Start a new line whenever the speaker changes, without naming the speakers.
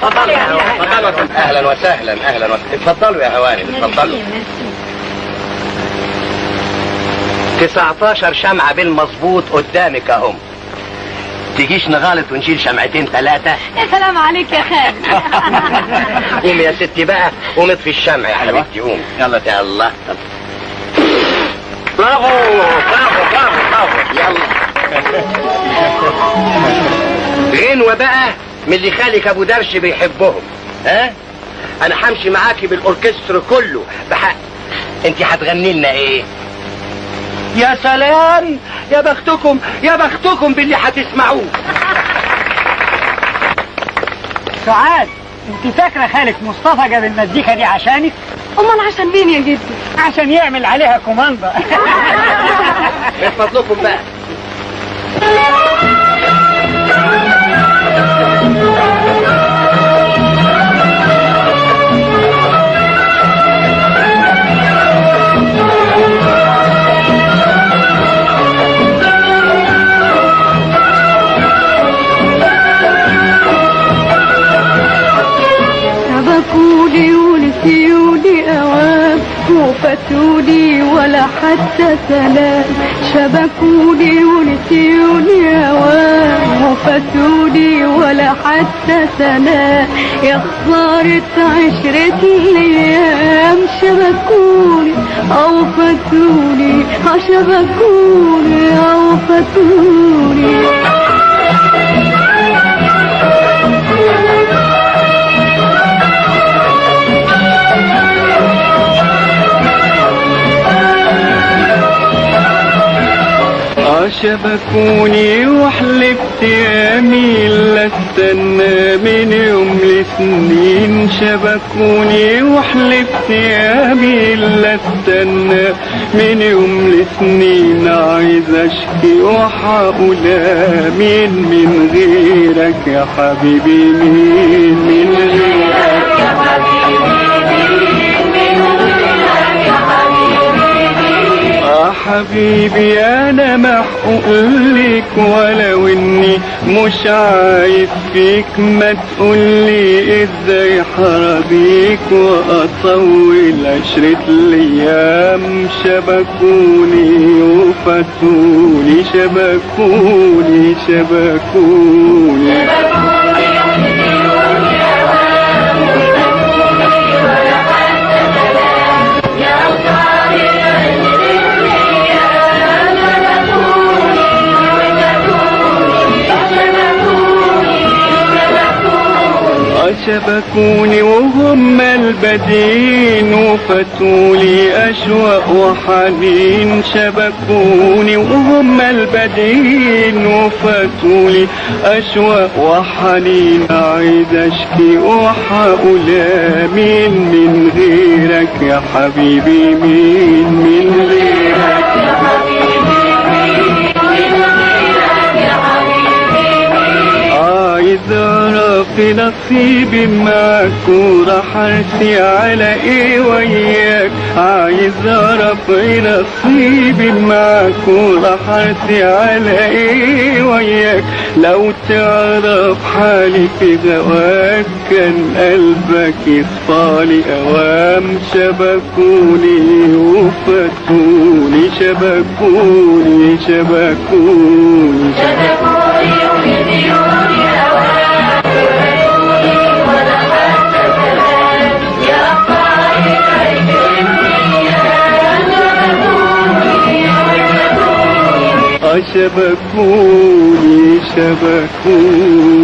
اتفضلوا يا هوانم، اتفضلوا. اهلا وسهلا، اهلا وسهلا، اتفضلوا يا هوانم، اتفضلوا. 19 شمعة بالمظبوط قدامك اهم. تجيش نغالط ونشيل شمعتين ثلاثة؟
يا سلام عليك يا خالد.
قوم يا ستي بقى، قوم اطفي الشمع يا حبيبتي، قوم. يلا يلا. برافو برافو برافو برافو. يلا غنوة بقى من اللي خالك ابو درش بيحبهم. ها؟ انا همشي معاكي بالاوركستر كله بحق. انت هتغني لنا ايه؟ يا سلام، يا بختكم يا بختكم باللي هتسمعوه.
سعاد، انت فاكره خالك مصطفى جاب المزيكا دي عشانك؟
امال عشان مين يا جدي؟
عشان يعمل عليها كوماندا.
من فضلكم بقى.
شبكولي ونسيوني أوام وفتوني ولا حتى سلام. شبكولي ونسيوني أوام وفتوني ولا حتى سلام. يا خسارة عشرة الأيام، شبكوني أو فتوني، شبكوني أو فتوني.
شبكوني وحلفت يمين لا استنى من يوم لسنين. شبكوني وحلفت يمين لا استنى من يوم لسنين. عايز اشكي وحقول مين من غيرك يا حبيبي، مين من غيرك يا حبيبي، مين من غيرك يا حبيبي. آه حبيبي انا محقوق لك ولو اني مش عايز فيك. ما تقولي ازاي حرضيك واطول عشرة الايام. شبكوني وفتوني، شبكوني شبكوني شبكوني وهم البدين وفتولي أشواق وحنين. شبكوني وهم البدين وفتولي أشواق وحنين. عايز أشكي وحقول مين من غيرك يا حبيبي، مين من غيرك يا حبيبي، مين من غيرك يا حبيبي. عايز أعرف نصيبي معاك وراح أرسي على إيه وياك. عايز أعرف نصيبي معاك وراح أرسي على إيه وياك. لو تعرف حالي في غواك كان قلبك يصفالي أوام. شبكوني وفتوني، شبكوني شبكوني شبكوني ونسيوني أوام ولا حتى سلام. يا شبكوني شبكوني.